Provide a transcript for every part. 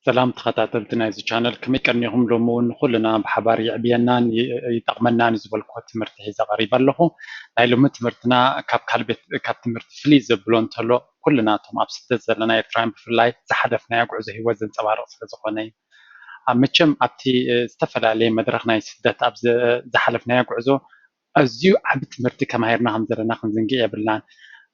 ሰላም ተኸታተልቲ ናይዚ ቻነል፣ ከመይ ቀኒኹም? ሎሚ እውን ንኹልና ብሓባር የዕብየናን ይ- ይጠቕመናን እዩ ዝበልኩዎ ትምህርቲ ሒዘ ቀሪበ ኣለኹ። ናይ ሎሚ ትምህርትና ካብ ካልእ ቤት ካብ ትምህርቲ ፍልይ ዘብሎ እንተሎ፣ ኩልና እቶም ኣብ ስደት ዘለና ኤርትራውያን ብፍላይ ዝሓለፍናዮ ጉዕዞ ህይወት ዘንጸባርቕ ስለ ዝኾነ እዩ። ኣብ መቸም ኣብቲ እ፣ ዝተፈላለየ መድረኽ ናይ ስደት ኣብ ዝ- ዝሓለፍናዮ ጉዕዞ ኣዝዩ ዓቢ ትምህርቲ ተማሂርና ከም ዘለና ክንዝንግዕ የብልናን።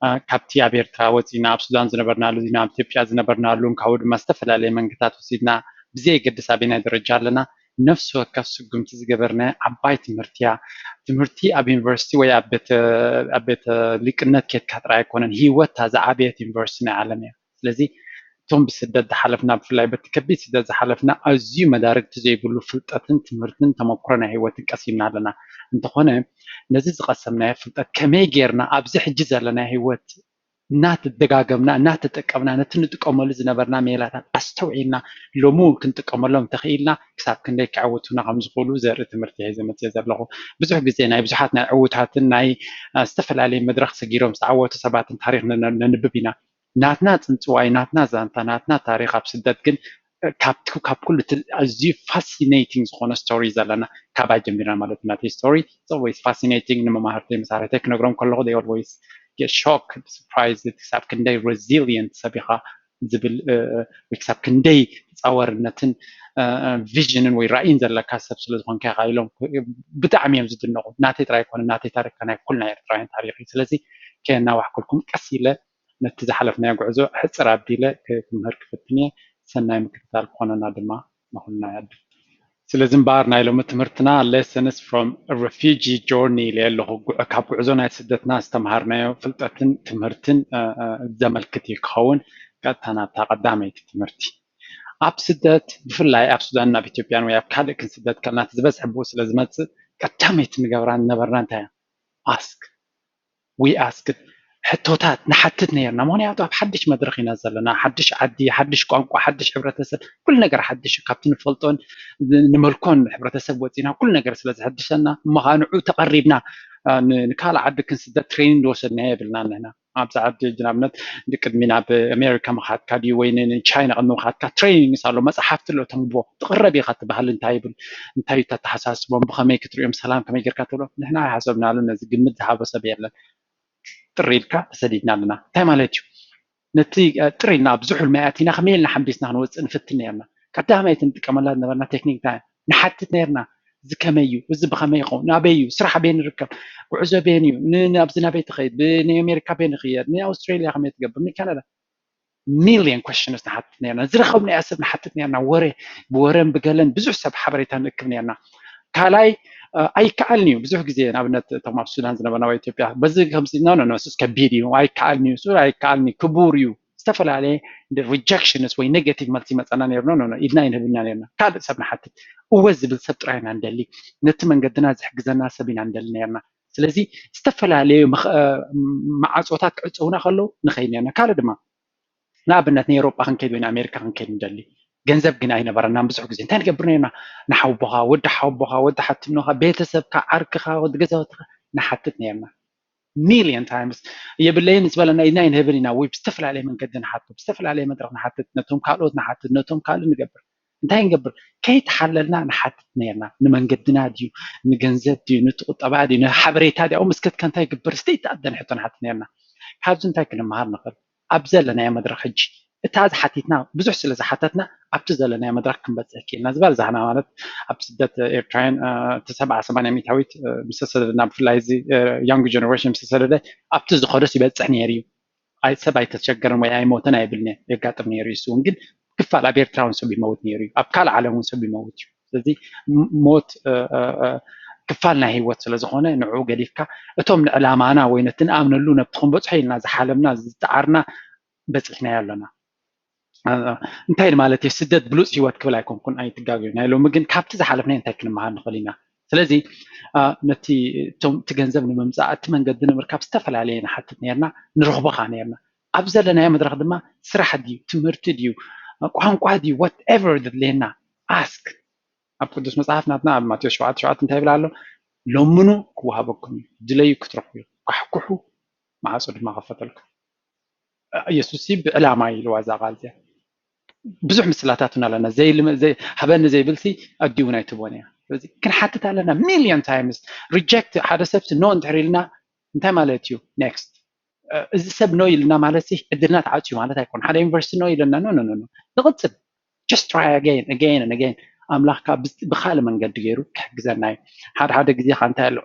እ፣ ካብቲ ኣብ ኤርትራ ወጺና ኣብ ሱዳን ዝነበርናሉ፣ እዚ ኣብ ኢትዮጵያ ዝነበርናሉ፣ ካብኡ ድማ ዝተፈላለየ መንገታት ወሲድና፣ ብዘየገድስ ኣበየናይ ደረጃ ኣለና፣ ነፍሲ ወከፍ ስጉምቲ ዝገበርናዮ ዓባይ ትምህርቲ እያ። ትምህርቲ ኣብ ዩኒቨርሲቲ ወይ ኣብ ቤተ ኣብ ቤተ ሊቅነት ኬድካ ጥራይ ኣይኮነን፣ ህይወት እታ ዝዓበየት ዩኒቨርሲቲ ናይ ዓለም እያ። ስለዚ እቶም ብስደት ዝሓለፍና፣ ብፍላይ በቲ ከቢድ ስደት ዝሓለፍና፣ ኣዝዩ መዳርግቲ ዘይብሉ ፍልጠትን ትምህርትን ተመክሮ ናይ ህይወትን ቀሲምና ኣለና። እንተኾነ ነዚ ዝቐሰምናዮ ፍልጠት ከመይ ጌርና ኣብዚ ሕጂ ዘለና ህይወት እናተደጋገምና እናተጠቀምና ነቲ ንጥቀመሉ ዝነበርና ሜላታት ኣስተውዒልና ሎሚ እውን ክንጥቀመሎም እንተኽኢልና ክሳብ ክንደይ ከዕውቱና ከም ዝኽእሉ ዘርኢ ትምህርቲ እየ ሒዘ መፅየ ዘለኹ። ብዙሕ ግዜ ናይ ብዙሓት ናይ ዕዉታትን ናይ አ፣ ዝተፈላለየ መድረኽ ሰጊሮም ዝተዓወቱ ሰባትን ታሪኽ ነነ- ነንብብ ኢና። ናትና ፅንፅዋይ፣ ናትና ዛንታ፣ ናትና ታሪኽ ኣብ ስደት ግን እ፣ ካብ ካብ ኩሉ እቲ ኣዝዩ ፋሲኔቲንግ ዝኾነ ስቶሪ ዘለና ካባይ ጀሚርና ማለት እዩ። ናተይ ስቶሪ it's always fascinating። ንመማህርተይ መሳርሕተይ ክነግሮም ከለኹ they always get shocked፣ surprised። ክሳብ ክንደይ ሬዚሊየንት ሰብ ኢኻ ዝብል እ፣ ወይ ክሳብ ክንደይ ተፃዋርነትን እ፣ እ፣ ቪዥንን ወይ ራእይን ዘለካ ሰብ ስለ ዝኾንካ ኢኻ ኢሎም ብጣዕሚ እዮም ዝድነቑ። ናተይ ጥራይ ኣይኮነን፣ ናተይ ታሪኽ ናይ ኩልና ኤርትራውያን ታሪኽ እዩ። ስለዚ ከየናዋሕኩልኩም ቀስ ኢለ ነቲ ዝሓለፍናዮ ጉዕዞ ሕጽር ኣቢለ ክምህር ክፍትን እየ። ሰናይ ምክትታል ክኾነና ድማ ንኹልና ይዕድም። ስለዚ እምበኣር ናይ ሎሚ ትምህርትና Lessons from a Refugee Journey ኢለ ኣለኹ። ጉዕ- ካብ ጉዕዞ ናይ ስደትና ዝተምሃርናዮ ፍልጠትን ትምህርትን እ፣ እ፣ ዘመልክት እዩ ክኸውን። ቀጥታ ናብታ ቀዳመይቲ ትምህርቲ። ኣብ ስደት ብፍላይ ኣብ ሱዳንን ኣብ ኢትዮጵያን ወይ ኣብ ካልእ ክንስደት ከለና እቲ ዝበዝሐ ብኡ ስለ ዝመጽእ ቀዳመይቲ ንገብራ ዝነበርና እንታይ እያ? ኣስክ ዊ ኣስክድ ሕቶታት ንሓትት ነይርና። ምክንያቱ ኣብ ሓድሽ መድረኽ ኢና ዘለና፣ ሓድሽ ዓዲ፣ ሓድሽ ቋንቋ፣ ሓድሽ ሕብረተሰብ፣ ኩሉ ነገር ሓድሽ እዩ። ካብቲ ንፈልጦን ን- ንመልኮን ሕብረተሰብ ወፂና ኩሉ ነገር ስለ ዘሐድሸና እሞ ከዓ ንዑ ተቐሪብና አ፣ ን- ንካልእ ዓዲ ክንስደት ትሬኒንግ ዝወሰድናዮ የብልናን ንሕና። ኣብዚ ዓዲ ሕጂ ንኣብነት ቅድሚ ናብ ኣሜሪካ ምኻድካ ድዩ ወይ ን- ንቻይና ቅድሚ ምኻድካ ትሬኒንግስ ኣሎ፣ መፅሓፍቲ ኣሎ ተንብቦ። ትቕረብ ኢኻ፣ እቲ ባህሊ እንታይ ይብል፣ እንታይ እዩ ኣተሓሳስቦም፣ ብኸመይ ክትሪኦም፣ ሰላም ከመይ ጌርካ ትብሎ። ንሕና ኣይሓሰብናሉን፣ ነዚ ግምት ዝሃቦ ሰብ የለን። ጥሪ ኢልካ ተሰዲድና ኣለና። እንታይ ማለት እዩ? ነቲ እ፣ ጥሪ ኢልና ኣብ ዝሑል ማይ ኣቲና ከመይ ኢልና ሓምቢስና ክንወፅእ ንፍትን ነርና። ቀዳማይቲ ንጥቀመላ ዝነበርና ቴክኒክ እንታይ እያ? ንሓትት ነርና። እዚ ከመይ እዩ? እዚ ብኸመይ ይኸውን? ናበይ እዩ? ስራሕ ኣበይ ንርከብ? ጉዕዞ ኣበየን እዩ? ን- ን- ኣብዚ ናበይ ትኸይድ? ብ- ንኣሜሪካ ኣበይ ንኽየድ? ንኣውስትራሊያ ከመይ ትገብር? ንካናዳ ሚልዮን ኮሽንስ ንሓትት ነርና። ዝረኸብናያ ሰብ ንሓትት ነርና። ወረ ብወረን ብገለን ብዙሕ ሰብ ሓበሬታ ንእክብ ነርና። ካልኣይ እ፣ ኣይከኣልን እዩ። ብዙሕ ግዜ ንኣብነት እቶም ኣብ ሱዳን ዝነበርና ወይ ኢትዮጵያ በዚ ከምዚ ኖ ኖ ኖ ሱስ ከቢድ እዩ ኣይከኣልን እዩ ሱ ኣይከኣልን እዩ ክቡር እዩ ዝተፈላለየ ሪጀክሽንስ ወይ ኔጋቲቭ መልሲ ይመፀና ነይሩ። ኖ ኖ ኖ ኢድና ይንህብና ነርና። ካልእ ሰብ ንሓትት እወ ዝብል ሰብ ጥራይ ኢና ንደሊ። ነቲ መንገድና ዝሕግዘና ሰብ ኢና ንደሊ ነርና። ስለዚ ዝተፈላለዩ መኽ- እ፣ መዓፆታት ክዕፀውና ከለዉ ንኸይድ ነርና። ካልእ ድማ ንኣብነት ንኤውሮጳ ክንከይድ ወይ ንኣሜሪካ ክንከይድ ንደሊ ገንዘብ ግን ኣይነበረናን። ብዙሕ ግዜ እንታይ ንገብር ነርና? ንሓውቦኻ፣ ወዲ ሓውቦኻ፣ ወዲ ሓትኖኻ፣ ቤተሰብካ፣ ዓርክኻ፣ ወዲ ገዛውትኻ ንሓትት ነርና። ሚልዮን ታይምስ የብለይን ዝበለና ኢድና ኣይንህብን ኢና ወይ ብዝተፈላለየ መንገዲ ንሓቶ፣ ብዝተፈላለየ መድረኽ ንሓትት፣ ነቶም ካልኦት ንሓትት፣ ነቶም ካልእ ንገብር። እንታይ ንገብር? ከይተሓለልና ንሓትት ነርና። ንመንገድና ድዩ ንገንዘብ ድዩ ንትቁጠባ ድዩ ንሓበሬታ ድዩ ኣብኡ ምስከትካ እንታይ ይግበር ስቴት ኣደን ሕቶ ንሓትት ነርና። ካብዚ እንታይ ክንመሃር ንኽእል? ኣብ ዘለናዮ መድረኽ ሕጂ እታ ዝሓቲትና ብዙሕ ስለ ዝሓተትና ኣብቲ ዘለናዮ መድረኽ ክንበፅሕ ክኢልና ዝበርዛሕና ማለት ኣብ ስደት ኤርትራውያን እቲ ሰብዓ ሰማንያ ሚእታዊት ምስ ተሰደድና ብፍላይ እዚ ያንግ ጀነሬሽን ምስ ተሰደደ ኣብቲ ዝኸደስ ይበፅሕ ነይሩ እዩ። ኣይ ሰብ ኣይተሸገረን ወይ ኣይሞተን ኣይብልን እየ የጋጥም ነይሩ እዩ። እሱ እውን ግን ክፋል ኣብ ኤርትራ እውን ሰብ ይመውት ነይሩ እዩ። ኣብ ካልእ ዓለም እውን ሰብ ይመውት እዩ። ስለዚ ም- ሞት እ፣ እ፣ እ፣ ክፋል ናይ ህይወት ስለ ዝኾነ ንዕኡ ገዲፍካ እቶም ንዕላማና ወይ ነቲ ንኣምነሉ ነብቲ ክንበፅሖ ኢልና ዝሓለምና ዝፀዓርና በፂሕናዮ ኣለና። እ፣ እንታይ ማለት እዩ? ስደት ብሉፅ ህይወት ክብል ኣይኮንኩን ኣይትጋገዩ። ናይ ሎሚ ግን ካብቲ ዝሓለፍናዮ እንታይ ክንመሃር ንኽእል ኢና? ስለዚ እ፣ ነቲ እቶም እቲ ገንዘብ ንምምፃእ እቲ መንገዲ ንምርካብ ዝተፈላለየ ንሓትት ነርና ንረኽቦ ከዓ ነርና። ኣብ ዘለናዮ መድረኽ ድማ ስራሕ ድዩ ትምህርቲ ድዩ ቋንቋ ድዩ ዋትኤቨር ዘድልየና ኣስክ ኣብ ቅዱስ መጽሓፍ ናትና ኣብ ማቴዎስ ሸውዓተ ሸውዓተ እንታይ ይብል ኣሎ? ለምኑ ክወሃበኩም እዩ፣ ድለዩ ክትረኽቡ እዩ፣ ኳሕኩሑ ማዕጾ ድማ ክኸፈተልኩም። ኢየሱስ ብዕላማ እዩ ኢልዋ እዛ ቃል እዚኣ። ብዙሕ ምስላታት እውን ኣለና። ዘይልመ- ዘይ- ሃበኒ ዘይብልሲ ኣዲኡ እውን ኣይትቦን እያ። ስለዚ ክንሓትት ኣለና ሚልዮን ታይምስ። ሪጀክት ሓደ ሰብሲ ኖ እንድሕር ኢልና እንታይ ማለት እዩ? ኔክስት። እዚ ሰብ ኖ ኢልና ማለት ሲ ዕድልና ተዓፅዩ ማለት ኣይኮን። ሓደ ዩኒቨርሲቲ ኖ ኢልና ኖ ኖ ኖ ኖ። ንቕፅል። Just try again, again and again. ኣምላኽ ከዓ ብስ- ብኻልእ መንገዲ ገይሩ ክሕግዘና እዩ። ሓደ ሓደ ግዜ ከዓ እንታይ ኣሎ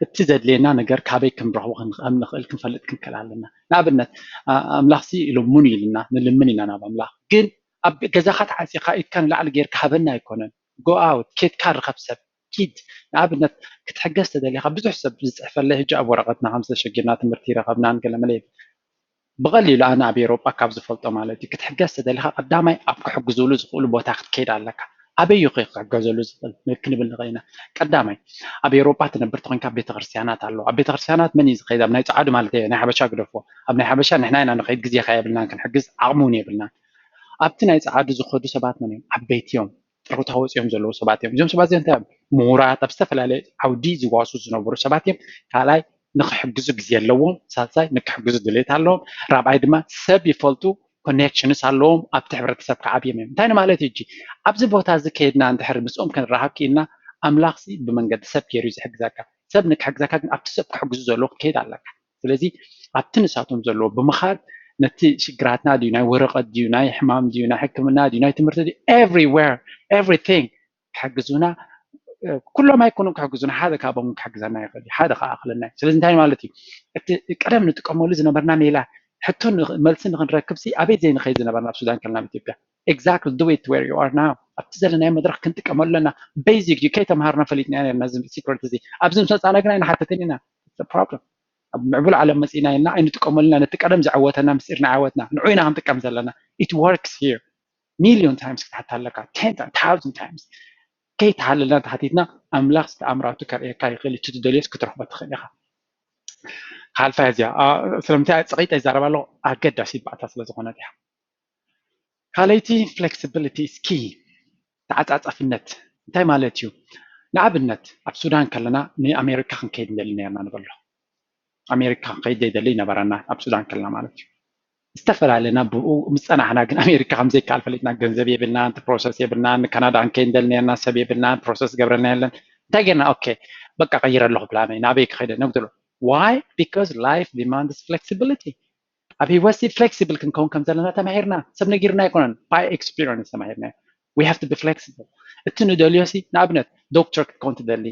እቲ ዘድልየና ነገር ካበይ ክንረኽቦ ከም ንኽእል ክንፈልጥ ክንክእል ኣለና። ንኣብነት ኣምላኽሲ ልምኑ ኢልና ንልምን ኢና ናብ ኣምላኽ፣ ግን ኣብ ገዛኻ ተዓፂኻ ኢድካ ንላዕሊ ጌርካ ሃበና ኣይኮነን። Go out፣ ኬድካ ርኸብ ሰብ፣ ኪድ። ንኣብነት ክትሕገዝ ተደሊኻ ብዙሕ ሰብ ዝፅሕፈለይ ሕጂ ኣብ ወረቐትና ከም ዝተሸጊርና ትምህርቲ ይረኸብናን ገለመለ ብቐሊሉ ኣነ ኣብ ኤሮጳ ካብ ዝፈልጦ ማለት እዩ ክትሕገዝ ተደሊኻ ቀዳማይ ኣብ ክሕግዙሉ ዝኽእሉ ቦታ ክትከይድ ኣለካ። ኣበይ እዩ ክሕገዘሉ ዝኽእል ክንብል ንኽእል ኢና። ቀዳማይ ኣብ ኤሮጳ ትነብር ተኾይንካ ቤተክርስትያናት ኣለዉ። ኣብ ቤተክርስትያናት መን እዩ ዝኸይድ? ኣብ ናይ ጸዓዱ ማለት እየ ናይ ሓበሻ ግደፎ። ኣብ ናይ ሓበሻ ንሕና ኢና ንኸይድ ግዜኻ የብልናን ክንሕግዝ ዓቕሚ እውን የብልናን። ኣብቲ ናይ ጸዓዱ ዝኸዱ ሰባት መን እዮም? ዓበይቲ እዮም። ጥሮታ ወፂኦም ዘለዉ ሰባት እዮም። እዞም ሰባት እዚኦም እንታይ እዮም? ምሁራት ኣብ ዝተፈላለየ ዓውዲ ዝዋሱ ዝነበሩ ሰባት እዮም። ካልኣይ ንክሕግዙ ግዜ ኣለዎም። ሳልሳይ ንክሕግዙ ድሌት ኣለዎም። ራብዓይ ድማ ሰብ ይፈልጡ ኮኔክሽንስ ኣለዎም ኣብቲ ሕብረተሰብ ክዓብዮም እዮም። እንታይ ንማለት እዩ? ኣብዚ ቦታ እዚ ከይድና እንድሕር ምስኦም ክንረሃብ ክኢልና ኣምላኽሲ ብመንገዲ ሰብ ገይሩ እዩ ዝሕግዘካ። ሰብ ንክሕግዘካ ግን ኣብቲ ሰብ ክሕግዙ ዘለዎ ክትከይድ ኣለካ። ስለዚ ኣብቲ ንሳቶም ዘለዎ ብምኻድ ነቲ ሽግራትና ድዩ ናይ ወረቐት ድዩ ናይ ሕማም ድዩ ናይ ሕክምና ድዩ ናይ ትምህርቲ ድዩ everywhere everything ክሕግዙና ኩሎም ኣይኮኑን ክሕግዙና ሓደ ካብኦም ክሕግዘና ይኽእል ሓደ ከኣኽለና እዩ። ስለዚ እንታይ ማለት እዩ? እቲ ቀደም ንጥቀመሉ ዝነበርና ሜላ ሕቶ መልሲ ንክንረክብ ሲ ኣበይ ዘይንኸይድ ዝነበርና ኣብ ሱዳን ከለና ኣብ ኢትዮጵያ exactly do it where you are now ኣብቲ ዘለናዮ መድረክ ክንጥቀመሉ ኣለና። ቤዚክ ድዩ ከይተምሃርና ፈሊጥና ነርና እዚ ሲክሬት እዚ ኣብዚ ምስ መፃና ግን ኣይንሓተትን ኢና problem ኣብ ምዕቡል ዓለም መፂና ኢልና ኣይንጥቀመሉ ኢና ነቲ ቀደም ዘዐወተና ምስጢርና ዓወትና ንዑ ኢና ክንጥቀም ዘለና it works here ሚልዮን ታይምስ ክትሓታ ኣለካ ten thousand times ከይተሃለልና ተሓቲትና ኣምላኽ ዝተኣምራቱ ከርእየካ ይኽእል እቲ ትደልዮስ ክትረኽቦ ትኽእል ኢኻ። ካልፋ እዚኣ ስለምንታይ ፀቂጠ ይዛረብ ኣለኹ ኣገዳሲት ባዕታ ስለ ዝኾነት እያ። ካልኣይቲ flexibility is key ተዓፃፃፍነት እንታይ ማለት እዩ? ንኣብነት ኣብ ሱዳን ከለና ንኣሜሪካ ክንከይድ ንደሊ ነርና ንበሎ ኣሜሪካ ክንከይድ ዘይደሊ ይነበረና ኣብ ሱዳን ከለና ማለት እዩ። ዝተፈላለና ብኡ ምስ ፀናሕና ግን ኣሜሪካ ከምዘይከኣል ፈሊጥና ገንዘብ የብልና እቲ ፕሮሰስ የብልና ንካናዳ ክንከይድ ንደሊ ነርና ሰብ የብልና ፕሮሰስ ገብረና የለን እንታይ ጌርና okay በቃ ቀይረ ኣለኹ ፕላነይ ናበይ ክኸይደ ነግድሎ why because life demands flexibility ኣብ ህይወት ሲ flexible ክንከውን ከም ዘለና ተማሂርና ሰብ ነጊርና ኣይኮነን by experience ተማሂርና we have to be flexible እቲ ንደልዮ ሲ ንኣብነት ዶክተር ክትከውን ትደሊ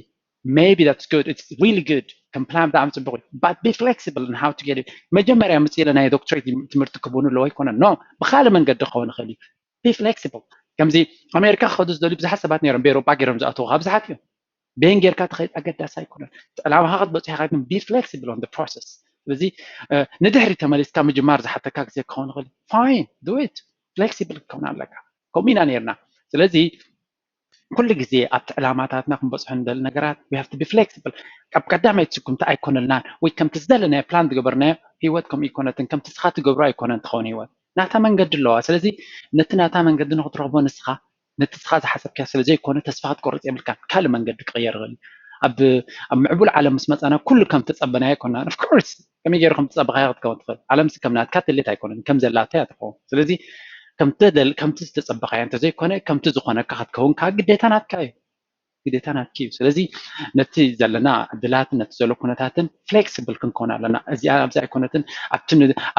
maybe that's good it's really good ከም ፕላን ብጣዕሚ ፅቡቅ እዩ but be flexible in how to get it መጀመርያ ምፅእ ኢለ ናይ ዶክትሬት ትምህርቲ ክቡኑ ኣለዎ ኣይኮነን no ብካልእ መንገዲ ክኸውን ይኽእል እዩ be flexible ከምዚ ኣሜሪካ ክኸዱ ዝደልዩ ብዙሓት ሰባት ነይሮም ብኤሮጳ ገይሮም ዝኣተዉ ካብ ብዙሓት እዮም ቤን ጌርካ ትኸይድ ኣገዳሲ ኣይኮነን ዕላማኻ ክትበፅሖ ኢኻ ግን be flexible on the process ስለዚ ንድሕሪ ተመሊስካ ምጅማር ዝሓተካ ግዜ ክኸውን ይኽእል fine do it flexible ክትከውን ኣለካ ከምኡ ኢና ነርና ስለዚ ኩሉ ግዜ ኣብቲ ዕላማታትና ክንበፅሖ ንደሊ ነገራት we have to be flexible ካብ ቀዳማይ ስጉምቲ ኣይኮነልናን ወይ ከምቲ ዝደለናዮ ፕላን ዝገበርናዮ ህይወት ከምኡ ኣይኮነትን ከምቲ ስኻ ትገብሮ ኣይኮነን ትኸውን ህይወት ናታ መንገዲ ኣለዋ ስለዚ ነቲ ናታ መንገዲ ንክትረኽቦ ንስኻ ነቲ ስኻ ዝሓሰብካዮ ስለ ዘይኮነ ተስፋ ክትቆርፅ የብልካን ካልእ መንገዲ ክቕየር ይኽእል ኣብ ኣብ ምዕቡል ዓለም ምስ መፃና ኩሉ ከም ተፀበናዮ ኣይኮናን of course ከመይ ገይሩ ከም ተፀበኻዮ ክትከውን ትኽእል ዓለምሲ ከም ናትካ ትልት ኣይኮነን ከም ዘላታ እያ ትኸውን ስለዚ ከምቲ ዝተፀበኻዮ እንተዘይኮነ ከምቲ ዝኾነካ ክትከውን ከዓ ግዴታ ናትካ እዩ ግዴታ ናትኪ እዩ ስለዚ ነቲ ዘለና ዕድላትን ነቲ ዘሎ ኩነታትን flexible ክንከውን ኣለና እዚኣ ኣብዚ ኣይኮነትን ኣብቲ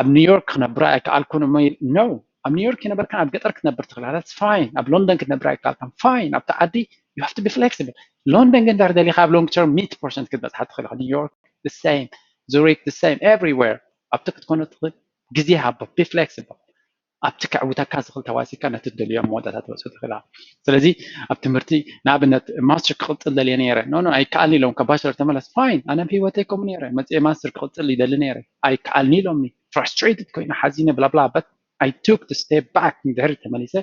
ኣብ ኒውዮርክ ክነብራ ኣይከኣልኩን እሞ no ኣብ ኒውዮርክ ይነበርካን ኣብ ገጠር ክትነብር ትኽእል that's fine ኣብ ሎንደን ክትነብር ኣይከኣልካን fine ኣብቲ ዓዲ you have to be flexible ሎንደን ግን ዳር ደሊኻ ኣብ long term ሚእቲ percent ክትበፅሓ ትኽእል ኢኻ ኒውዮርክ the same ዙሪክ the same everywhere ኣብቲ ክትኮነ ትኽእል ግዜ ሃቦ be flexible ኣብቲ ከዕውተካ ዝኽእል ተዋሲካ ነቲ ትደልዮ መወዳእታ ትበፅሑ ትኽእላ ስለዚ ኣብ ትምህርቲ ንኣብነት ማስተር ክቕፅል ደልየ ነይረ ኖ ኣይከኣልን ኢሎም ካብ ባችለር ተመለስ fine ኣነ ኣብ ህይወተይ ከምኡ ነይረ መፅየ ማስተር ክቕፅል ይደሊ ነይረ ኣይከኣልን ኢሎምኒ frustrated ኮይነ ሓዚነ ብላብላ but I took the step back ንድሕሪ ተመሊሰ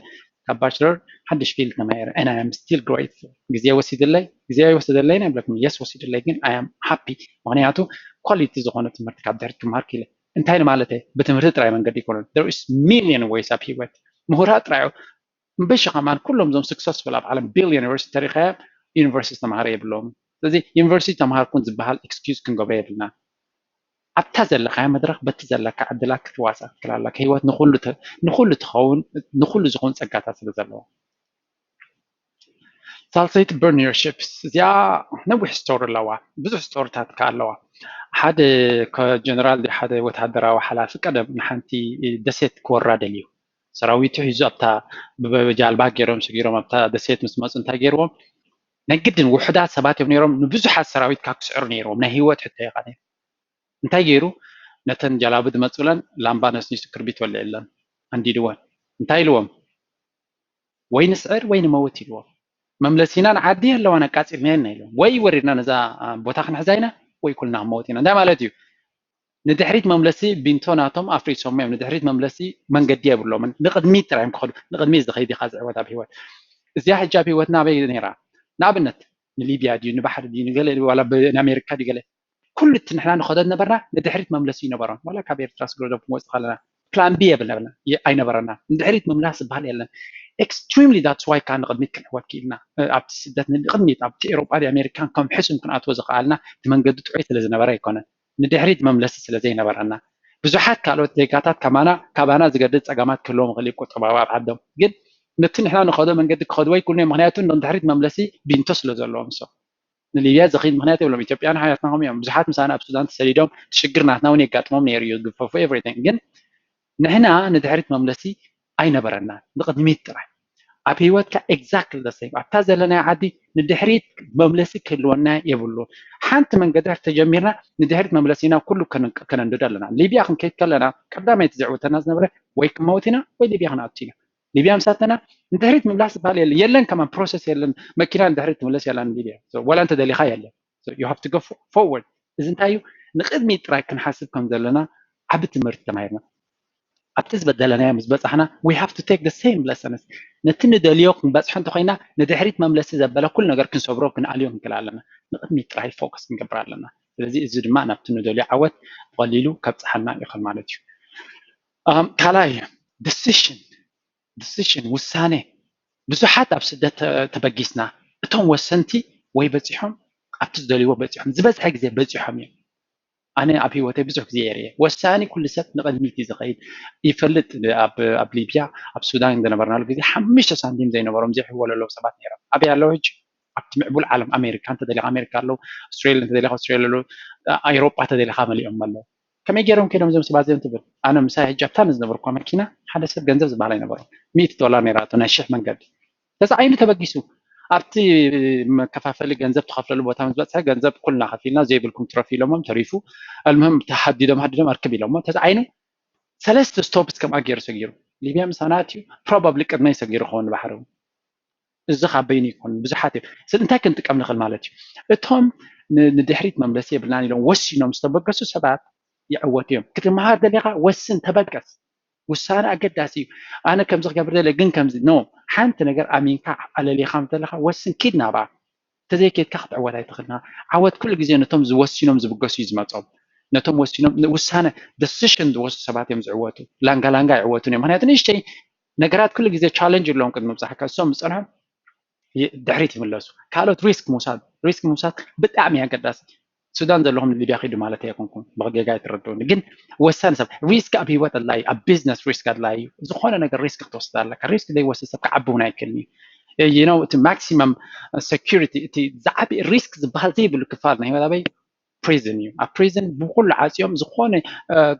ካብ ባችለር ሓድሽ ፊልድ ተማሂረ and I am still grateful ግዜ ወሲድለይ ግዜ ኣይወሰደለይን ኣይብለኩም yes ወሲድለይ ግን I am happy ምክንያቱ quality ዝኾነ ትምህርቲ ካብ ድሕሪት ክምሃር ክኢለ እንታይ ንማለተይ ብትምህርቲ ጥራይ መንገዲ ኣይኮነን there is million ways ኣብ ህይወት ምሁራት ጥራይ እምበሺ ከማን ኩሎም እዞም successful ኣብ ዓለም billionaires ተሪኻዮም ዩኒቨርሲቲ ዝተምሃረ የብሎም ስለዚ ዩኒቨርሲቲ ተምሃርኩን ዝበሃል excuse ክንገብሮ የብልና ኣብታ ዘለካዮ መድረኽ በቲ ዘለካ ዕድላት ክትዋሳእ ትክእል ኣለካ። ህይወት ንኩሉ ተ- ንኩሉ ትኸውን ንኩሉ ዝኸውን ጸጋታት ስለ ዘለዎ። ሳልሰይቲ burn your ships እዚኣ ነዊሕ ስቶሪ ኣለዋ፣ ብዙሕ ስቶሪታት ከ ኣለዋ። ሓደ ጀነራል ሓደ ወታደራዊ ሓላፊ ቀደም ንሓንቲ ደሴት ክወራ ደልዩ ሰራዊቱ ሒዙ ኣብታ ብጃልባ ገይሮም ስጊሮም ኣብታ ደሴት ምስ መፁ እንታይ ገይርዎም ናይ ግድን ውሑዳት ሰባት እዮም ነይሮም ንብዙሓት ሰራዊት ካብ ክስዕሩ ነይርዎም ናይ ህይወት ሕቶ ይቃ እንታይ ገይሩ ነተን ጀላቡ ዝመፁለን ላምባ ነስኒሱ ክርቢት ወልዕለን ኣንዲድወን እንታይ ኢልዎም ወይ ንስዕር ወይ ንመውት ኢልዎም መምለሲና ንዓዲ ኣለዋን ኣቃፂልናየን ኢሎም ወይ ወሪድና ነዛ ቦታ ክንሕዛ ኢና ወይ ኩልና ክንመውት ኢና እንታይ ማለት እዩ ንድሕሪት መምለሲ ቢንቶ ናቶም ኣፍሪሶም እዮም ንድሕሪት መምለሲ መንገዲ የብሎምን ንቅድሚት ጥራይ እዮም ክኸዱ ንቅድሚት ዝኸይድ ኢኻ ዝዕወት ኣብ ህይወት እዚኣ ሕጂ ኣብ ህይወትና ኣበይ ነይራ ንኣብነት ንሊብያ ድዩ ንባሕሪ ድዩ ንገለ ዋላ ንኣሜሪካ ድዩ ገለ ኩሉ እቲ ንሕና ንኸዶ ነበርና ንድሕሪት መምለሲ ይነበሮም ዋላ ካብ ኤርትራ ስግረዶ ክንወፅእ ከለና ፕላን ቢ የብል ነበርና ኣይነበረና ንድሕሪት ምምላስ ዝበሃል የለን extremely that's why ከዓ ንቅድሚት ክንዕወት ክኢልና ኣብቲ ስደት ንቅድሚት ኣብቲ ኤሮጳ ኣሜሪካን ከም ሕሱም ክንኣትዎ ዝኸኣልና እቲ መንገዲ ጥዑይ ስለ ዝነበረ ኣይኮነን ንድሕሪት መምለሲ ስለ ዘይነበረና ብዙሓት ካልኦት ዜጋታት ከማና ካባና ዝገድድ ፀገማት ክህልዎም ይኽእል እዩ ቁጠባዊ ኣብ ዓዶም ግን ነቲ ንሕና ንኸዶ መንገዲ ክኸድዎ ይክእሉ እዮም ምክንያቱ ንድሕሪት መምለሲ ቢንቶ ስለ ዘለዎም ሶ ንሊብያ ዝኽይድ ምክንያት የብሎም ኢትዮጵያን ሓያትና ከም እዮም ብዙሓት ምሳና ኣብ ሱዳን ተሰዲዶም ሽግር ናትና እውን የጋጥሞም ነይሩ እዩ ዝግፈፉ everything ግን ንሕና ንድሕሪት መምለሲ ኣይነበረና ንቅድሚት ጥራይ ኣብ ህይወትካ exactly the same ኣብታ ዘለናዮ ዓዲ ንድሕሪት መምለሲ ክህልወና የብሉ ሓንቲ መንገዲ ተጀሚርና ንድሕሪት መምለሲና ኩሉ ከነንድድ ኣለና ሊብያ ክንከይድ ከለና ቀዳማይቲ ዘዕውተና ዝነበረ ወይ ክመውት ኢና ወይ ሊብያ ክንኣቱ ኢና ሊብያ ምሳተና ንድሕሪት ምምላስ ዝበሃል የለን የለን ከማን process የለን መኪና ንድሕሪት ትምለስ የላን ሊብያ ዋላ እንተደሊኻ የለን you have to go forward እዚ እንታይ እዩ ንቅድሚት ጥራይ ክንሓስብ ከም ዘለና ዓቢ ትምህርቲ ተማሂርና ኣብቲ ዝበደለናዮ ምስ በፃሕና we have to take the same lessons ነቲ ንደልዮ ክንበፅሖ እንተኮይና ንድሕሪት መምለሲ ዘበለ ኩሉ ነገር ክንሰብሮ ክንኣልዮ ክንክእል ኣለና ንቅድሚት ጥራይ focus ክንገብር ኣለና ስለዚ እዚ ድማ ናብቲ ንደልዮ ዓወት ብቀሊሉ ከብፅሓና ይኽእል ማለት እዩ ካልኣይ decision decision ውሳነ ብዙሓት ኣብ ስደት ተበጊስና እቶም ወሰንቲ ወይ በፂሖም ኣብቲ ዝደልይዎ በፂሖም ዝበዝሐ ግዜ በፂሖም እዮም ኣነ ኣብ ህይወተይ ብዙሕ ግዜ የርእየ ወሳኒ ኩሉ ሰብ ንቕድሚት እዩ ዝኸይድ ይፈልጥ ኣብ ሊብያ ኣብ ሱዳን ዝነበርናሉ ግዜ ሓሙሽተ ሳንቲም ዘይነበሮም ዘይሕወለለው ሰባት ነይሮም ኣበይ ኣለዉ ሕጂ ኣብቲ ምዕቡል ዓለም ኣሜሪካ እንተደሊኻ ኣሜሪካ ኣለዉ ኣስትራልያ እንተደሊኻ ኣስትራልያ ኣለዉ ኣውሮጳ ተደሊኻ መሊኦም ኣለዉ ከመይ ገይሮም ከይዶም እዞም ሰባት እዚኦም ትብል ኣነ ምሳይ ሕጂ ኣብታ ንዝነበርኳ መኪና ሓደ ሰብ ገንዘብ ዝበሃል ኣይነበሮም ሚእቲ ዶላር ነይራቶ ናይ ሽሕ መንገዲ ተፃዒኑ ተበጊሱ ኣብቲ መከፋፈሊ ገንዘብ ትኸፍለሉ ቦታ ምስ በፅሐ ገንዘብ ኩልና ከፊልና ዘይብልኩም ትረፍ ኢሎሞም ተሪፉ ኣልምህም ተሃዲዶም ሃዲዶም ኣርክብ ኢሎሞ ተፃዒኑ ሰለስተ ስቶፕስ ከምኣ ገይሩ ሰጊሩ ሊብያ ምሳና ኣትዩ ፕሮባብሊ ቅድመይ ሰጊሩ ክኸውን ንባሕሪ እውን እዚ ካብ በይኑ ይኮን ብዙሓት እዮም ስለ እንታይ ክንጥቀም ንኽእል ማለት እዩ እቶም ንድሕሪት መምለሲ የብልናን ኢሎም ወሲኖም ዝተበገሱ ሰባት ይዕወቱ እዮም ክትመሃር ደሊኻ ወስን ተበገስ ውሳነ ኣገዳሲ እዩ ኣነ ከምዚ ክገብር ደለ ግን ከምዚ ኖ ሓንቲ ነገር ኣሚንካ ኣለሊኻ ምስ ዘለኻ ወስን ኪድ ናብኣ ተዘይኬድካ ክትዕወት ኣይትኽእልና ዓወት ኩሉ ግዜ ነቶም ዝወሲኖም ዝብገሱ እዩ ዝመፆም ነቶም ወሲኖም ውሳነ decision ዝወስዱ ሰባት እዮም ዝዕወቱ ላንጋ ላንጋ ይዕወቱን እዮም ምክንያቱ ንእሽተይ ነገራት ኩሉ ግዜ challenge ኣለዎም ቅድሚ ምብፃሕካ እሶም ዝፀንሖም ድሕሪት ይምለሱ ካልኦት risk ምውሳድ risk ምውሳድ ብጣዕሚ ኣገዳሲ ሱዳን ዘለኹም ሊብያ ኪዱ ማለት ኣይኮንኩም ብጌጋ ኣይትረድኡኒ ግን ወሳኒ ሰብ risk ኣብ ህይወት ኣድላይ ኣብ business risk ኣድላይ እዩ ዝኾነ ነገር risk ክትወስድ ኣለካ risk ዘይወስድ ሰብ ክዓቢ እውን ኣይክእልን እዩ you know እቲ maximum security እቲ ዝዓቢ risk ዝበሃል ዘይብሉ ክፋል ናይ ህይወት ኣበይ prison እዩ ኣብ prison ብኩሉ ዓፅዮም ዝኾነ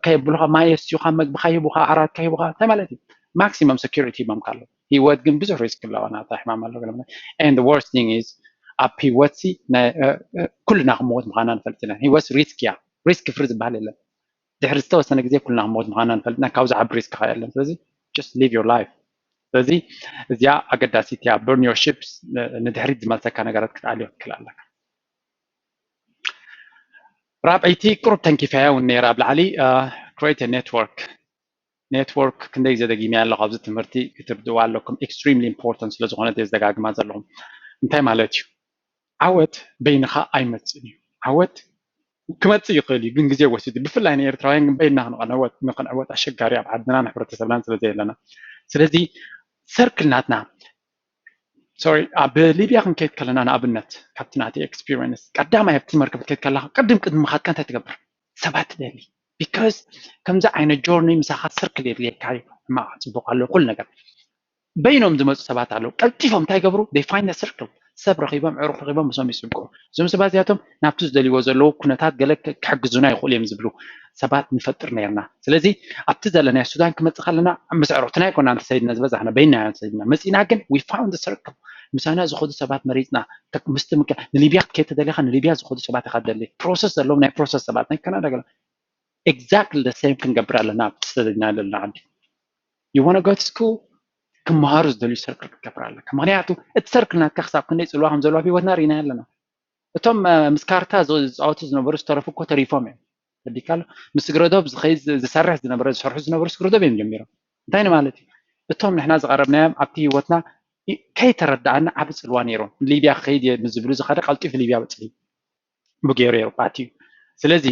ከየብሉካ ማይ የስዩካ መግብካ ሂቡካ ኣራትካ ሂቡካ እንታይ ማለት እዩ maximum security ሂቦምካ ኣለዉ ህይወት ግን ብዙሕ risk ኣለዋ ናታ ሕማም ኣሎ ገለ and the worst thing is ኣብ ህይወት ሲ ኩልና ክመወት ምዃና ንፈልጥ ኢና ህይወት risk እያ risk free ዝበሃል የለን ድሕሪ ዝተወሰነ ግዜ ኩልና ክመወት ምዃና ንፈልጥ ኢና ካብዚ ዓቢ risk ካ የለን ስለዚ just live your life ስለዚ እዚኣ ኣገዳሲት እያ burn your ships ንድሕሪት ዝመልሰካ ነገራት ክትኣልዮ ትክእል ኣለካ ራብዐይቲ ቅሩብ ተንኪፈያ እውን ነይራ ኣብ ላዕሊ create network network ክንደይ ግዜ ደጊመያ ኣለኹ ኣብዚ ትምህርቲ ክትርድእዋ ኣለኩም extremely important ስለ ዝኾነት እየ ዝደጋግማ ዘለኹም እንታይ ማለት እዩ ዓወት በይንኻ ኣይመፅእን እዩ ዓወት ክመፅእ ይኽእል እዩ ግን ግዜ ወሲዱ ብፍላይ ንኤርትራውያን ግን በይንና ክንዕወት ኣሸጋሪ ኣብ ዓድናን ሕብረተሰብናን ስለ ዘየለና ስለዚ ሰርክል ናትና ሶሪ ኣብ ሊብያ ክንከይድ ከለና ንኣብነት ካብቲ ናተይ experience ቀዳማይ ኣብቲ መርከብ ክትከይድ ከለካ ቅድም ቅድሚ ምኻድካ እንታይ ትገብር ሰባት ትደሊ። Because ከምዚ ዓይነት journey ምሳኻ circle የድልየካ እዩ። ሕማቕ ጽቡቕ ኣሎ ኩሉ ነገር። በይኖም ዝመፁ ሰባት ኣለዉ። ቀልጢፎም እንታይ ይገብሩ? They find a circle። ሰብ ረኺቦም፣ ዕሩኽ ረኺቦም፣ ምስኦም ይስምቁ። እዞም ሰባት እዚኣቶም ናብቲ ዝደልይዎ ዘለዉ ኩነታት ገለ ክሕግዙና ይኽእሉ እዮም ዝብሉ ሰባት ንፈጥር ነርና። ስለዚ ኣብቲ ዘለናዮ ሱዳን ክመፅእ ከለና ምስ ዕሩኽትና ኣይኮና እንተሰይድና ዝበዛሕና በይና ኢና ተሰይድና መፂና። ግን we found a circle። ምሳና ዝኸዱ ሰባት መሪፅና። ምስቲ ንሊብያ ክትከይድ ተደሊኻ ንሊብያ ዝኸዱ ሰባት ኢኻ ትደሊ። ፕሮሰስ ዘለዎም ናይ ፕሮሰስ ሰባት ናይ ካናዳ ገለ exactly the same ክንገብር ኣለና። ኣብቲ ተሰይድና ዘለና ዓዲ you wanna go to school ክመሃሩ ዝደልዩ circle ክትገብር ኣለካ። ምክንያቱ እቲ circle ናትካ ክሳብ ክንደይ ፅልዋ ከም ዘለዎ ኣብ ህይወትና ርኢና ኣለና። እቶም ምስ ካርታ ዝፃወቱ ዝነበሩ ዝተረፉ እኮ ተሪፎም እዮም። ተዲካሎ ምስ ግረዶብ ዝኸይድ ዝሰርሕ ዝነበረ ዝሰርሑ ዝነበሩ ስግረዶብ እዮም ጀሚሮም። እንታይ ንማለት እዩ? እቶም ንሕና ዝቐረብናዮም ኣብቲ ህይወትና ከይተረዳኣና ዓብ ፅልዋ ነይሮም። ሊብያ ክኸይድ እየ ምስ ዝብሉ ዝኸደ ቀልጢፉ ሊብያ በፅሒ ብገይሩ የርባት እዩ። ስለዚ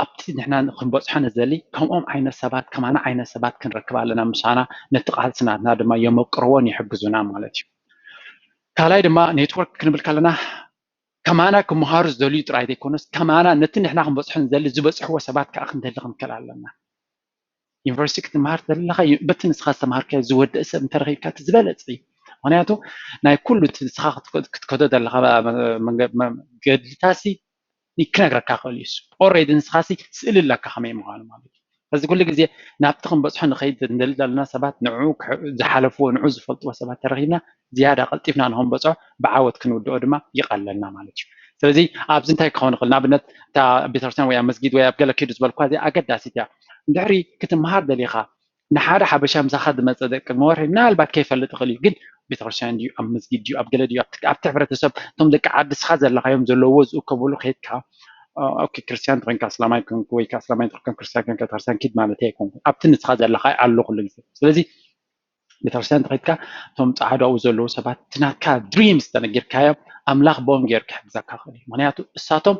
ኣብቲ ንሕና ክንበፅሖ ንዘሊ ከምኦም ዓይነት ሰባት ከማና ዓይነት ሰባት ክንረክብ ኣለና። ምሳና ነቲ ቃልሲ ናትና ድማ የመቅርዎን ይሕግዙና ማለት እዩ። ካልኣይ ድማ ኔትወርክ ክንብል ከለና ከማና ክመሃሩ ዝደልዩ ጥራይ ዘይኮነስ ከማና ነቲ ንሕና ክንበፅሖ ንዘሊ ዝበፅሕዎ ሰባት ከዓ ክንደሊ ክንክእል ኣለና። ዩኒቨርሲቲ ክትመሃር ዘለካ በቲ ንስኻ ዝተምሃርካዮ ዝወደእ ሰብ እንተረኺብካ እቲ ዝበለፀ እዩ። ምክንያቱ ናይ ኩሉ እቲ ንስኻ ክትከዶ ዘለካ ገድልታሲ ክነግረካ ክእል እዩ። ኦሬዲ ንስኻሲ ስእሊ ኣለካ ከመይ ምዃኑ ማለት እዩ። በዚ ኩሉ ግዜ ናብቲ ክንበፅሖ ንኸይድ እንደሊ ዘለና ሰባት ንዑ ዝሓለፍዎ ንዑ ዝፈልጥዎ ሰባት ተረኺብና ዝያዳ ቀልጢፍና ንኸንበፅሖ ብዓወት ክንውድኦ ድማ ይቐለልና ማለት እዩ። ስለዚ ኣብዚ እንታይ ክኸውን ይኽእል? ንኣብነት እታ ቤተክርስትያን ወይ ኣብ መስጊድ ወይ ኣብ ገለ ኪዱ ዝበልኳ እዚኣ ኣገዳሲት እያ። እንድሕሪ ክትመሃር ደሊኻ ንሓደ ሓበሻ ምሳኻ ዝመፀ ደቂ መወርሒ ምናልባት ከይፈልጥ ይኽእል እዩ። ግን ቤተክርስትያን ድዩ ኣብ መስጊድ ድዩ ኣብ ገለ ድዩ ኣብቲ ሕብረተሰብ እቶም ደቂ ዓዲ ስኻ ዘለኻዮም ዘለውዎ ዝእከብሉ ከይድካ ኦኬ ክርስቲያን ተኮንካ እስላማይ ኮንኩ ወይ ከዓ እስላማይ ተኮንካ ክርስቲያን ኮንካ ቤተክርስትያን ኪድ ማለት ኣይኮንኩ ኣብቲ ንስኻ ዘለኻ ኣሎ ኩሉ ግዜ። ስለዚ ቤተክርስትያን ተኸድካ እቶም ፃዕዳኡ ዘለዉ ሰባት እቲ ናትካ ድሪምስ ተነጊርካዮም ኣምላኽ ብኦም ገይሩ ክሕግዘካ ክእል እዩ። ምክንያቱ እሳቶም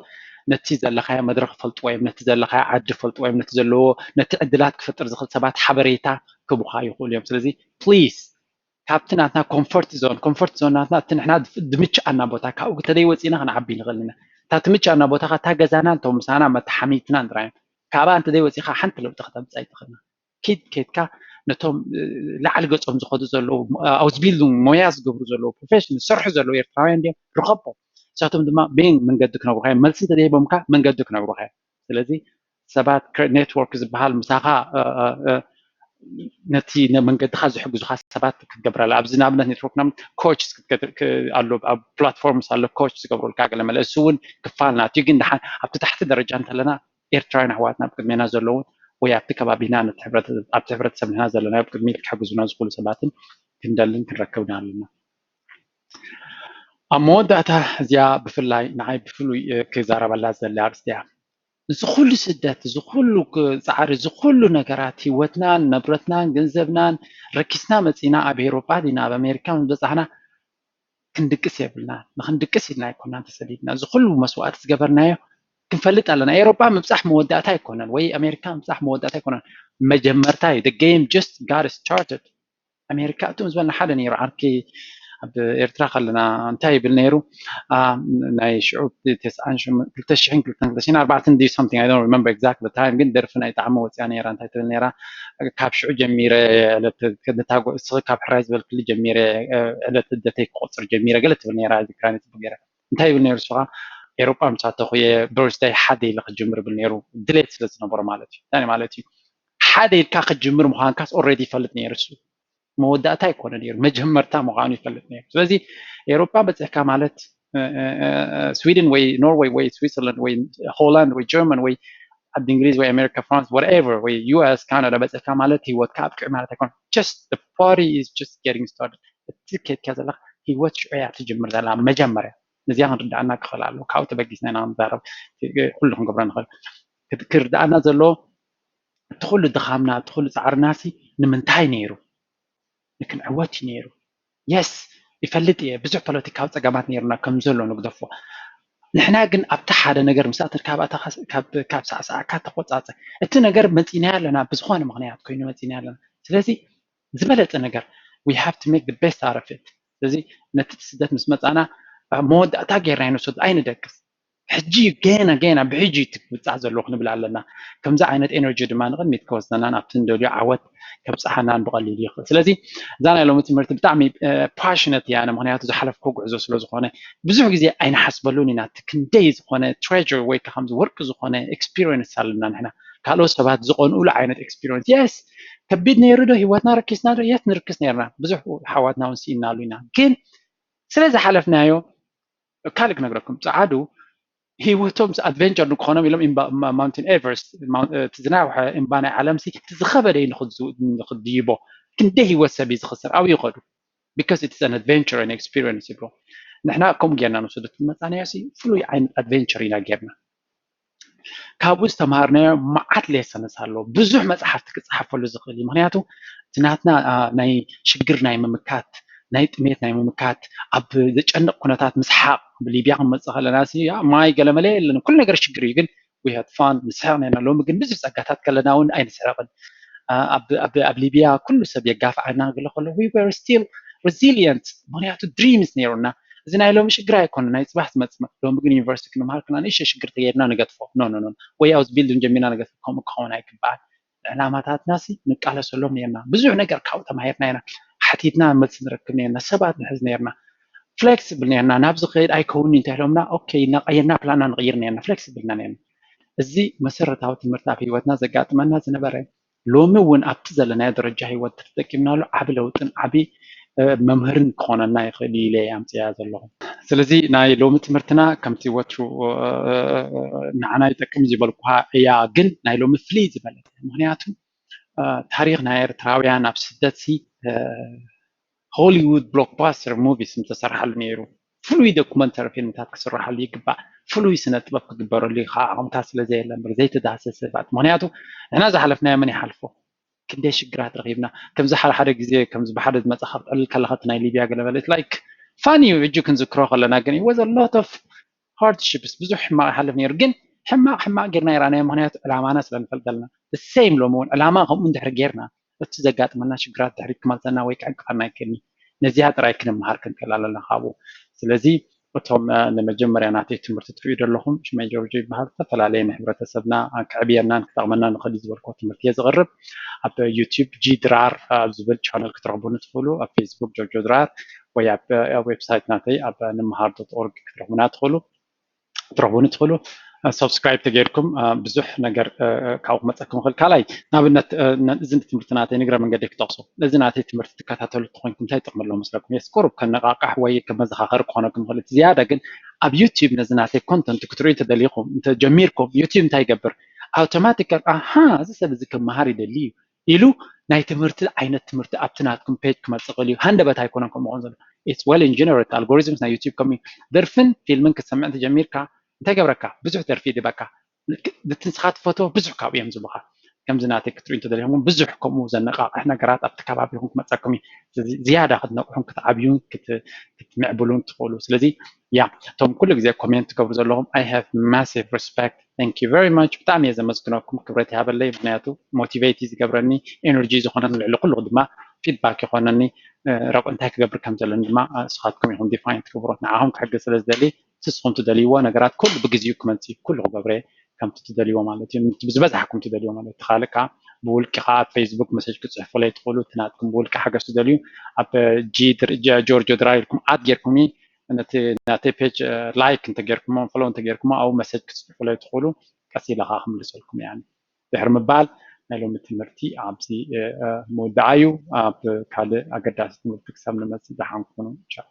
ነቲ ዘለኻዮ መድረክ ፈልጥዎ እዮም፣ ነቲ ዘለኻዮ ዓዲ ፈልጥዎ እዮም፣ ነቲ ዘለዎ ነቲ ዕድላት ክፈጥር ዝኽእል ሰባት ሓበሬታ ክቡኻ ይኽእሉ እዮም። ስለዚ ፕሊስ ካብቲ ናትና ኮንፈርት ዞን ኮንፈርት ዞን ናትና እቲ ንሕና ድምችኣና ቦታ ካብኡ ተደይ ወፂና ክንዓቢ ንኽእል ኢና። እታ ትምችኣና ቦታ እታ ገዛና እቶም ምሳና መተሓሚትና ጥራዮም ካብኣ እንተደይ ወፂኻ ሓንቲ ለውጢ ከተምፅእ ኣይትኽእልና። ኪድ ኬድካ ነቶም ላዕሊ ገጾም ዝኸዱ ዘለዉ ኣውዝቢልዱንግ ሞያ ዝገብሩ ዘለዉ ፕሮፌሽን ዝሰርሑ ዘለዉ ኤርትራውያን ድዮም ርኸቦም። ንሳቶም ድማ ቤን መንገዲ ክነግሩኻ እዮም። መልሲ እንተደይቦምካ መንገዲ ክነግሩኻ እዮም። ስለዚ ሰባት ኔትወርክ ዝበሃል ምሳኻ ነቲ መንገድኻ ዝሕግዙኻ ሰባት ክትገብር ኣለ። ኣብዚ ንኣብነት ኔትወርክ ና ኮች ኣሎ ኣብ ፕላትፎርምስ ኣሎ ኮች ዝገብሩልካ ገለ መለ እሱ እውን ክፋል ናት ግን ድሓን ኣብቲ ታሕቲ ደረጃ እንተለና ኤርትራውያን ኣሕዋትና ኣብ ቅድሜና ዘለውን ወይ ኣብቲ ከባቢና ኣብቲ ሕብረተሰብ ንሕና ዘለና ኣብ ቅድሚት ክሕግዙና ዝኽእሉ ሰባትን ክንደልን ክንረክብን ኣለና። ኣብ መወዳእታ እዚኣ ብፍላይ ንዓይ ብፍሉይ ክዛረበላ ዘለ ኣርእስቲ እያ። እዚ ኩሉ ስደት፣ እዚ ኩሉ ጻዕሪ፣ እዚ ኩሉ ነገራት ህይወትናን ንብረትናን ገንዘብናን ረኪስና መጺና ኣብ ኤውሮጳ ዲና ኣብ ኣሜሪካ ምስ በጻሕና ክንድቅስ የብልና። ንክንድቅስ ኢልና ኣይኮናን ተሰዲድና። እዚ ኩሉ መስዋእቲ ዝገበርናዮ ክንፈልጥ ኣለና። ኤውሮጳ ምብጻሕ መወዳእታ ኣይኮነን ወይ ኣሜሪካ ምብጻሕ መወዳእታ ኣይኮነን። መጀመርታ እዩ። The game just got started። ኣሜሪካ እቶም ዝበልና ሓደ ነይሩ ዓርኪ ኣብ ኤርትራ ከለና እንታይ ይብል ነይሩ ናይ ሽዑ ክልተ ሽሕን ክልተን ክልተ ሽሕን ኣርባዕተን ድዩ something I don't remember exact time ግን ደርፊ ናይ ጣዕሚ ወፅያ ነይራ እንታይ ትብል ነይራ ካብ ሽዑ ጀሚረ ካብ ሕራይ ዝበልክሊ ጀሚረ ዕለት ልደተይ ክቆፅር ጀሚረ ገለ ትብል ነይራ ዝክራኒ ፅቡቅ ገይረ እንታይ ይብል ነይሩ ንሱ ከዓ ኤሮጳ ምስ ኣተኹ እየ በርስደይ ሓደ ኢለ ክጅምር ይብል ነይሩ ድሌት ስለ ዝነበሮ ማለት እዩ እንታይ ማለት እዩ ሓደ ኢልካ ክጅምር ምዃንካስ already ይፈልጥ ነይሩ እሱ መወዳእታ ኣይኮነ ነይሩ መጀመርታ ምዃኑ ይፈልጥ ነይሩ ስለዚ ኤሮጳ በፂሕካ ማለት ስዊድን ወይ ኖርወይ ወይ ስዊትዘርላንድ ወይ ሆላንድ ወይ ጀርመን ወይ ዓዲ እንግሊዝ ወይ ኣሜሪካ ፍራንስ whatever ወይ ዩኤስ ካናዳ በፂሕካ ማለት ህይወትካ ኣብቅዕ ማለት ኣይኮነ just the party is just getting started እቲ ከድካ ዘለካ ህይወት ሽዑ እያ ትጅምር ዘላ መጀመርያ ነዚኣ ክንርዳእና ክኽእል ኣለዎ ካብኡ ተበጊስና ኢና ክንዛረብ ኩሉ ክንገብሮ ንኽእል ክርዳእና ዘለዎ እቲ ኩሉ ድኻምና እቲ ኩሉ ፃዕርናሲ ንምንታይ ነይሩ ንክንዕወት እዩ ነይሩ yes ይፈልጥ እየ ብዙሕ ፖለቲካዊ ፀገማት ነይሩና ከም ዘሎ ንግደፎ ንሕና ግን ኣብቲ ሓደ ነገር ምስ ኣተን ካብ ሳዕሳዕካ ተቆፃፀ እቲ ነገር መፂና ኣለና ብዝኾነ ምክንያት ኮይኑ መፂና ኣለና ስለዚ ዝበለፀ ነገር we have to make the best out of it ስለዚ ነቲ ስደት ምስ መፃና መወዳእታ ጌርና ይንወስድ ኣይንደቅስ ሕጂ ገና ገና ብሕጂ ትብፃሕ ዘለኹ ንብል ኣለና። ከምዚ ዓይነት ኤነርጂ ድማ ንቕድሚት ከወስደናን ኣብቲ ንደልዮ ዓወት ከብፅሓናን ብቐሊሉ ይኽእል። ስለዚ እዛ ናይ ሎሚ ትምህርቲ ብጣዕሚ ፓሽነት እያ፣ ምክንያቱ ዝሓለፍኮ ጉዕዞ ስለ ዝኾነ ብዙሕ ግዜ ኣይንሓስበሉን ኢና። እቲ ክንደይ ዝኾነ ትሬር ወይ ከዓ ከምዚ ወርቂ ዝኾነ ኤክስፒሪየንስ ኣለና ንሕና፣ ካልኦት ሰባት ዝቐንኡሉ ዓይነት ኤክስፒሪየንስ። የስ ከቢድ ነይሩ ዶ? ህይወትና ረኪስና ዶ? የስ ንርክስ ነርና። ብዙሕ ሓዋትና እውን ስኢናሉ ኢና። ግን ስለ ዝሓለፍናዮ ካልእ ክነግረኩም፣ ፀዓዱ ህይወቶም ኣድቨንቸር ንክኾኖም ኢሎም ማውንቴን ኤቨርስት፣ እቲ ዝናውሐ እምባ ናይ ዓለም ሲ እቲ ዝኸበደ እዩ ንክድይቦ። ክንደይ ህይወት ሰብ እዩ ዝኽስር ኣብኡ ይኸዱ። Because it's an adventure and experience ይብሎ። ንሕና ከምኡ ጌርና ንወስዶ። መፃናዮ ሲ ፍሉይ ዓይነት ኣድቨንቸር ኢና ጌርና። ካብኡ ዝተምሃርናዮ መዓት ሌሰንስ ኣለዎ። ብዙሕ መፅሓፍቲ ክፀሓፈሉ ዝኽእል እዩ። ምክንያቱ እቲ ናትና ናይ ሽግር ናይ ምምካት፣ ናይ ጥሜት ናይ ምምካት፣ ኣብ ዘጨንቕ ኩነታት ምስሓቕ፣ ኣብ ሊብያ ክንመፅእ ከለና ማይ ገለመለ የለን፣ ኩሉ ነገር ሽግር እዩ። ግን we had fun፣ ንስሕቕ ነና። ሎሚ ግን ብዙሕ ፀጋታት ከለና እውን ኣይንስሕቕን። ኣብ ሊብያ ኩሉ ሰብ የጋፍዓና ገለ ከሎ we were still resilient፣ ምክንያቱ ድሪምስ ነይሩና። እዚ ናይ ሎሚ ሽግር ኣይኮነ፣ ናይ ፅባሕ ዝመፅእ። ሎሚ ግን ዩኒቨርሲቲ ክንምሃር ከለና ንእሽተይ ሽግር ተገይርና ንገድፎ። ኖ ኖ ኖ፣ ወይ ኣብዚ ቢልዲንግ ጀሚርና ንገድፎ። ከምኡ ክኸውን ኣይግባኣን። ዕላማታትና ሲ ንቃለሰሎም ነርና። ብዙሕ ነገር ካብኡ ተማሂርና ኢና። ሓቲትና መልሲ ንረክብ ነርና። ሰባት ንሕዝ ነርና። ፍሌክስብል ነርና። ናብዚ ክኸይድ ኣይከውንኒ እንተ ኢሎምና ኦኬ እናቀየርና ፕላንና ንቕይር ነርና። ፍሌክስብል ኢና ነርና። እዚ መሰረታዊ ትምህርቲ ኣብ ህይወትና ዘጋጥመና ዝነበረ ሎሚ እውን ኣብቲ ዘለናዮ ደረጃ ህይወት ተጠቂምናሉ ዓቢ ለውጥን ዓቢ መምህርን ክኾነና ይኽእል ኢለ ኣምፅያ ዘለኹ። ስለዚ ናይ ሎሚ ትምህርትና ከምቲ ወትሩ ንዓና ይጠቅም ዝበልኩሃ እያ፣ ግን ናይ ሎሚ ፍልይ ዝበለት። ምክንያቱ ታሪኽ ናይ ኤርትራውያን ኣብ ስደት ሲ ሆሊውድ ብሎክባስተር ሙቪስ ምተሰርሓሉ ነይሩ። ፍሉይ ዶኩመንተሪ ፊልምታት ክስራሓሉ ይግባእ። ፍሉይ ስነ ጥበብ ክግበረሉ ይኸዓ። ከምታት ስለ ዘየለ እምበር ዘይተዳህሰ ሰባት። ምክንያቱ ንሕና ዝሓለፍናዮ መን ይሓልፎ? ክንደይ ሽግራት ረኺብና። ከምዚ ሓደ ሓደ ግዜ ከምዚ ብሓደ ዝመጻ ካብ ትዕልል ከለኻ እቲ ናይ ሊብያ ገለ በለ ላይክ ፋኒ እዩ። ሕጂ ክንዝክሮ ከለና ግን was a lot of hardships፣ ብዙሕ ሕማቕ ይሓልፍ ነይሩ። ግን ሕማቕ ሕማቕ ጌርና ይረኣናዮ፣ ምክንያቱ ዕላማና ስለ ንፈልጥ ዘለና። ሴም ሎሚ እውን ዕላማ ከምኡ እንድሕር ጌርና እቲ ዘጋጥመና ሽግራት ድሕሪት ክመልሰና ወይ ክዕንቅፈና ኣይክእልን። ነዚኣ ጥራይ ክንምሃር ክንክእል ኣለና ካብኡ። ስለዚ እቶም ንመጀመርያ ናተይ ትምህርቲ ትሪኡ ዘለኹም ሽመይ ጆርጆ ይበሃል። ዝተፈላለየ ንሕብረተሰብና ክዕብየናን ክጠቕመና ንኽእል ዝበልኮ ትምህርቲ እየ ዝቕርብ። ኣብ ዩቲዩብ ጂ ድራር ኣብ ዝብል ቻነል ክትረኽቡኒ ትኽእሉ፣ ኣብ ፌስቡክ ጆርጆ ድራር ወይ ኣብ ዌብሳይት ናተይ ኣብ ንምሃር ዶት ኦርግ ክትረኽቡና ትኽእሉ። ክትረኽቡኒ ትኽእሉ። ሰብስክራይብ ተገይርኩም ብዙሕ ነገር ካብኡ ክመፀኩም ይኽእል። ካልኣይ ንኣብነት እዚ ትምህርቲ ናተይ ንግረ መንገዲ ክጠቕሶ፣ እዚ ናተይ ትምህርቲ ትከታተሉ ተኮይንኩም እንታይ ጥቕሚ ኣለዎ መስለኩም? የስ ቁሩብ ከነቃቃሕ ወይ ከመዘኻኸር ክኾነኩም ይኽእል። እቲ ዝያዳ ግን ኣብ ዩቲዩብ ነዚ ናተይ ኮንተንት ክትሪኡ እንተደሊኹም እንተጀሚርኩም ዩቲዩብ እንታይ ይገብር? ኣውቶማቲካል ኣሃ እዚ ሰብ እዚ ክመሃር ይደሊ እዩ ኢሉ ናይ ትምህርቲ ዓይነት ትምህርቲ ኣብቲ ናትኩም ፔጅ ክመፅእ ይኽእል እዩ። ሃንደበት ኣይኮነን ከምኡ ኾን ዘሎ። It's well engineered algorithms ናይ ዩቲዩብ ከምኡ እዩ። ደርፍን ፊልምን ክትሰምዕ እንተጀሚርካ እንታይ ገብረካ? ብዙሕ ደርፊ ይድበካ። እቲ ንስኻ ትፈትዎ ብዙሕ ካብኡ እዮም ዝብኻ። ከምዚ ናተይ ክትሪኡ እንተደሊኹም ብዙሕ ከምኡ ዘነቃቕሕ ነገራት ኣብቲ ከባቢኹም ክመፀኩም እዩ። ዝያዳ ክትነቅሑን ክትዓብዩን ክትምዕብሉን ትኽእሉ። ስለዚ ያ እቶም ኩሉ ግዜ ኮሜንት ትገብሩ ዘለኹም I have massive respect, thank you very much። ብጣዕሚ እየ ዘመስግነኩም፣ ክብረት ይሃበለይ። ምክንያቱ ሞቲቬት እዩ ዝገብረኒ፣ ኤነርጂ ዝኾነኒ፣ ልዕሊ ኩሉ ድማ ፊድባክ ይኾነኒ። ረቁ እንታይ ክገብር ከም ዘለኒ ድማ ንስኻትኩም ኢኹም ዲፋይን ትገብሮ። ንዓኹም ክሕግዝ ስለ ዝደሊ ንስኹም ትደልይዎ ነገራት ኩሉ ብግዜኡ ክመፅእ ኩሉ ክገብረ ከምቲ ትደልይዎ ማለት እዩ። ዝበዛሕኩም ትደልይዎ ማለት እዩ። ካልእ ከዓ ብውልቂ ከዓ ኣብ ፌስቡክ መሴጅ ክትፅሕፉለይ ትኽእሉ። እቲ ናትኩም ብውልቂ ሓገዝ ትደልዩ ኣብ ጂ ጆርጆ ድራር ኢልኩም ኣድ ጌርኩም ነቲ ናተይ ፔጅ ላይክ እንተጌርኩሞ ፎሎ እንተጌርኩሞ ኣብኡ መሴጅ ክትፅሕፉለይ ትኽእሉ። ቀስ ኢለ ከዓ ክምልሰልኩም እየ። ድሕሪ ምባል ናይ ሎሚ ትምህርቲ ኣብዚ ምውዳኣ እዩ። ኣብ ካልእ ኣገዳሲ ትምህርቲ ክሳብ ንመፅእ ደሓን ኩኑ። ቻው።